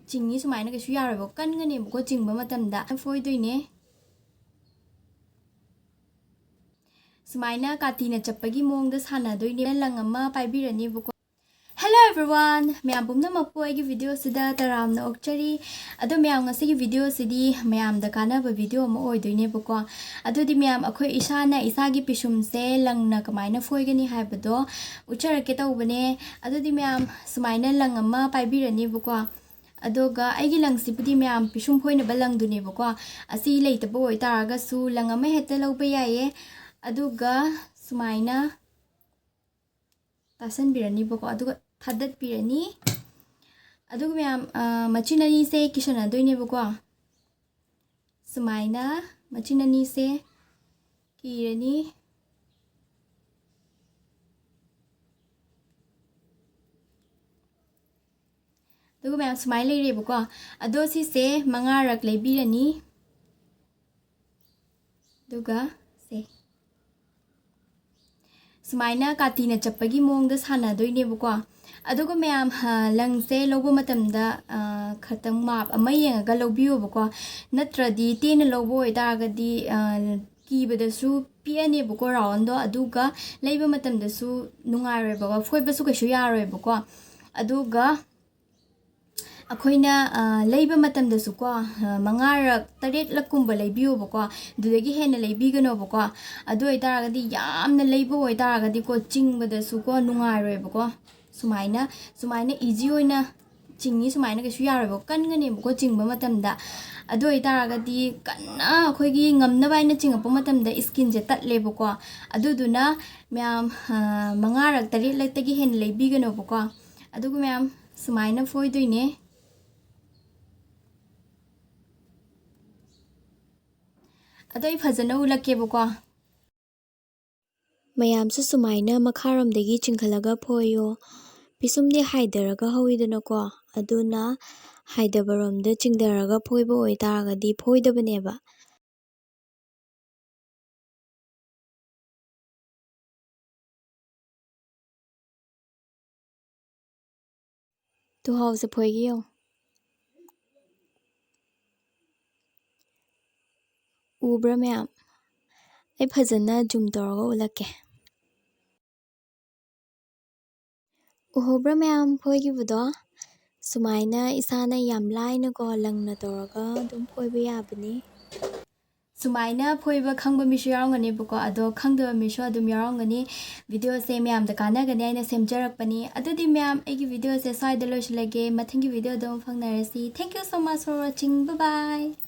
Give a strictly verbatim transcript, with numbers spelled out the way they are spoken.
ꯆꯤꯡꯉꯤ ꯁꯨꯃꯥꯏꯅ ꯀꯩꯁꯨ ꯌꯥꯔꯣꯏꯕ, ꯀꯟꯒꯅꯦꯕꯀꯣ ꯆꯤꯡꯕ ꯃꯇꯝꯗ꯫ ꯐꯣꯏꯗꯣꯏꯅꯦ꯫ ꯁꯨꯃꯥꯏꯅ ꯀꯥꯇꯤꯅ ꯆꯞꯄꯒꯤ ꯃꯑꯣꯡꯗ ꯁꯥꯟꯅꯗꯣꯏꯅꯦ꯫ ꯂꯪ ꯑꯃ ꯄꯥꯏꯕꯤꯔꯅꯦꯕꯀꯣ꯫ Hello everyone! ꯃꯌꯥꯝ ꯄꯨꯝꯅꯃꯛꯄꯨ ꯑꯩꯒꯤ video ꯁꯤꯗ ꯇꯔꯥꯝꯅ ꯑꯣꯛꯆꯔꯤ꯫ ꯑꯗꯣ ꯃꯌꯥꯝ, ꯉꯁꯤꯒꯤ video ꯁꯤꯗꯤ ꯃꯌꯥꯝꯗ ꯀꯥꯟꯅꯕ video ꯑꯃ ꯑꯣꯏꯗꯣꯏꯅꯦꯕꯀꯣ꯫ ꯑꯗꯨꯗꯤ ꯃꯌꯥꯝ, ꯑꯩꯈꯣꯏ ꯏꯁꯥꯅ ꯏꯁꯥꯒꯤ ꯄꯤꯁꯨꯝꯁꯦ ꯂꯪꯅ ꯀꯃꯥꯏꯅ ꯐꯣꯏꯒꯅꯤ ꯍꯥꯏꯕꯗꯣ ꯎꯠꯆꯔꯛꯀꯦ ꯇꯧꯕꯅꯦ꯫ ꯑꯗꯨꯗꯤ ꯃꯌꯥꯝ, ꯁꯨꯃꯥꯏꯅ ꯂꯪ ꯑꯃ ꯄꯥꯏꯕꯤꯔꯅꯦꯕꯀꯣ꯫ ꯑꯗꯨꯒ ꯑꯩꯒꯤ ꯂꯪꯁꯤꯕꯨꯗꯤ ꯃꯌꯥꯝ ꯄꯤꯁꯨꯝ ꯐꯣꯏꯅꯕ ꯂꯪꯗꯨꯅꯦꯕꯀꯣ꯫ ꯑꯁꯤ ꯂꯩꯇꯕ ꯑꯣꯏꯇꯥꯔꯒꯁꯨ ꯂꯪ ꯑꯃ ꯍꯦꯛꯇ ꯂꯧꯕ ꯌꯥꯏꯌꯦ꯫ ꯑꯗꯨꯒ ꯁꯨꯃꯥꯏꯅ ꯇꯥꯁꯟꯕꯤꯔꯅꯤꯕꯀꯣ, ꯑꯗꯨꯒ ꯊꯥꯗꯠꯄꯤꯔꯅꯤ꯫ ꯑꯗꯨꯒ ꯃꯌꯥꯝ, ꯑ, ꯃꯆꯤꯟ ꯑꯅꯤꯁꯦ ꯀꯤꯁꯟꯅꯗꯣꯏꯅꯦꯕꯀꯣ꯫ ꯁꯨꯃꯥꯏꯅ ꯃꯆꯤꯟ ꯑꯅꯤꯁꯦ ꯀꯤꯔꯅꯤ꯫ ꯑꯗꯨꯒ ꯃꯌꯥꯝ, ꯁꯨꯃꯥꯏꯅ ꯂꯩꯔꯦꯕꯀꯣ꯫ ꯑꯗꯣ ꯁꯤꯁꯦ ꯃꯉꯥꯔꯛ ꯂꯩꯕꯤꯔꯅꯤ꯫ ꯑꯗꯨꯒ ꯁꯦ, ꯁꯨꯃꯥꯏꯅ ꯀꯥꯇꯤꯅ ꯆꯞꯄꯒꯤ ꯃꯑꯣꯡꯗ ꯁꯥꯟꯅꯗꯣꯏꯅꯦꯕꯀꯣ꯫ ꯑꯗꯨꯒ ꯃꯌꯥꯝ, ꯑ, ꯂꯪꯁꯦ ꯂꯧꯕ ꯃꯇꯝꯗ, ꯑ, ꯈꯇꯪ ꯃꯥꯞ ꯑꯃ ꯌꯦꯡꯉꯒ ꯂꯧꯕꯤꯌꯣꯕꯀꯣ꯫ ꯅꯠꯇ꯭ꯔꯗꯤ ꯇꯦꯟꯅ ꯂꯧꯕ ꯑꯣꯏꯇꯥꯔꯒꯗꯤ, ꯑ, ꯀꯤꯕꯗꯁꯨ ꯄꯤꯛꯑꯅꯦꯕꯀꯣ round ꯗꯣ, ꯑꯗꯨꯒ ꯂꯩꯕ ꯃꯇꯝꯗꯁꯨ ꯅꯨꯡꯉꯥꯏꯔꯣꯏꯕꯀꯣ, ꯐꯣꯏꯕꯁꯨ ꯀꯩꯁꯨ ꯌꯥꯔꯣꯏꯕꯀꯣ꯫ ꯑꯗꯨꯒ ꯑꯩꯈꯣꯏꯅ, ꯑ, ꯂꯩꯕ ꯃꯇꯝꯗꯁꯨꯀꯣ, ꯑ, ꯃꯉꯥꯔꯛ, ꯇꯔꯦꯠꯂꯛꯀꯨꯝꯕ ꯂꯩꯕꯤꯌꯣꯕꯀꯣ, ꯑꯗꯨꯗꯒꯤ ꯍꯦꯟꯅ ꯂꯩꯕꯤꯒꯅꯣꯕꯀꯣ꯫ ꯑꯗꯨ ꯑꯣꯏꯇꯥꯔꯒꯗꯤ, ꯌꯥꯝꯅ ꯂꯩꯕ ꯑꯣꯏꯇꯥꯔꯒꯗꯤꯀꯣ, ꯆꯤꯡꯕꯗꯁꯨꯀꯣ ꯅꯨꯡꯉꯥꯏꯔꯣꯏꯕꯀꯣ꯫ ꯁꯨꯃꯥꯏꯅ, ꯁꯨꯃꯥꯏꯅ easy ꯑꯣꯏꯅ ꯆꯤꯡꯉꯤ, ꯁꯨꯃꯥꯏꯅ ꯀꯩꯁꯨ ꯌꯥꯔꯣꯏꯕꯀꯣ, ꯀꯟꯒꯅꯦꯕꯀꯣ ꯆꯤꯡꯕ ꯃꯇꯝꯗ꯫ ꯑꯗꯨ ꯑꯣꯏꯇꯥꯔꯒꯗꯤ, ꯀꯟꯅ ꯑꯩꯈꯣꯏꯒꯤ ꯉꯝꯅꯕ ꯍꯥꯏꯅ ꯆꯤꯡꯉꯛꯄ ꯃꯇꯝꯗ skin ꯁꯦ ꯇꯠꯂꯦꯕꯀꯣ꯫ ꯑꯗꯨꯗꯨꯅ ꯃꯌꯥꯝ, ꯑ, ꯃꯉꯥꯔꯛ, ꯇꯔꯦꯠꯂꯛꯇꯒꯤ ꯍꯦꯟꯅ ꯂꯩꯕꯤꯒꯅꯣꯕꯀꯣ꯫ ꯑꯗꯨꯒ ꯃꯌꯥꯝ, ꯁꯨꯃꯥꯏꯅ ꯐꯣꯏꯗꯣꯏꯅꯦ꯫ ꯑꯗꯣ ꯑꯩ ꯐꯖꯅ ꯎꯠꯂꯛꯀꯦꯕꯀꯣ꯫ ꯃꯌꯥꯝꯁꯨ ꯁꯨꯃꯥꯏꯅ ꯃꯈꯥꯔꯣꯝꯗꯒꯤ ꯆꯤꯡꯈꯠꯂꯒ ꯐꯣꯏꯌꯣ꯫ ꯄꯤꯁꯨꯝꯗꯤ ꯍꯥꯏꯊꯔꯒ ꯍꯧꯋꯤꯗꯅꯀꯣ, ꯑꯗꯨꯅ ꯍꯥꯏꯊꯕꯔꯣꯝꯗ ꯆꯤꯡꯊꯔꯒ ꯐꯣꯏꯕ ꯑꯣꯏꯇꯥꯔꯒꯗꯤ ꯐꯣꯏꯗꯕꯅꯦꯕ꯫ ꯇꯨꯍꯥꯎꯁꯦ ꯐꯣꯏꯒꯦ ꯌꯦꯡꯉꯣ꯫ ꯎꯕ꯭ꯔꯥ ꯃꯌꯥꯝ? ꯑꯩ ꯐꯖꯅ zoom ꯇꯧꯔꯒ ꯎꯠꯂꯛꯀꯦ꯫ ꯎꯍꯧꯕ꯭ꯔꯥ ꯃꯌꯥꯝ ꯐꯣꯏꯈꯤꯕꯗꯣ? ꯁꯨꯃꯥꯏꯅ ꯏꯁꯥꯅ ꯌꯥꯝ ꯂꯥꯏꯅꯀꯣ ꯂꯪꯅ ꯇꯧꯔꯒ ꯑꯗꯨꯝ ꯐꯣꯏꯕ ꯌꯥꯕꯅꯤ꯫ ꯁꯨꯃꯥꯏꯅ ꯐꯣꯏꯕ ꯈꯪꯕ ꯃꯤꯁꯨ ꯌꯥꯎꯔꯝꯒꯅꯦꯕꯀꯣ, ꯑꯗꯣ ꯈꯪꯗꯕ ꯃꯤꯁꯨ ꯑꯗꯨꯝ ꯌꯥꯎꯔꯝꯒꯅꯤ꯫ Video ꯁꯦ ꯃꯌꯥꯝꯗ ꯀꯥꯟꯅꯒꯅꯤ ꯍꯥꯏꯅ ꯁꯦꯝꯖꯔꯛꯄꯅꯤ꯫ ꯑꯗꯨꯗꯤ ꯃꯌꯥꯝ, ꯑꯩꯒꯤ video ꯁꯦ ꯁ꯭ꯋꯥꯏꯗ ꯂꯣꯏꯁꯤꯜꯂꯒꯦ꯫ ꯃꯊꯪꯒꯤ video ꯗ ꯑꯃꯨꯛ ꯐꯪꯅꯔꯁꯤ꯫ Thank you so much for watching. Bye bye.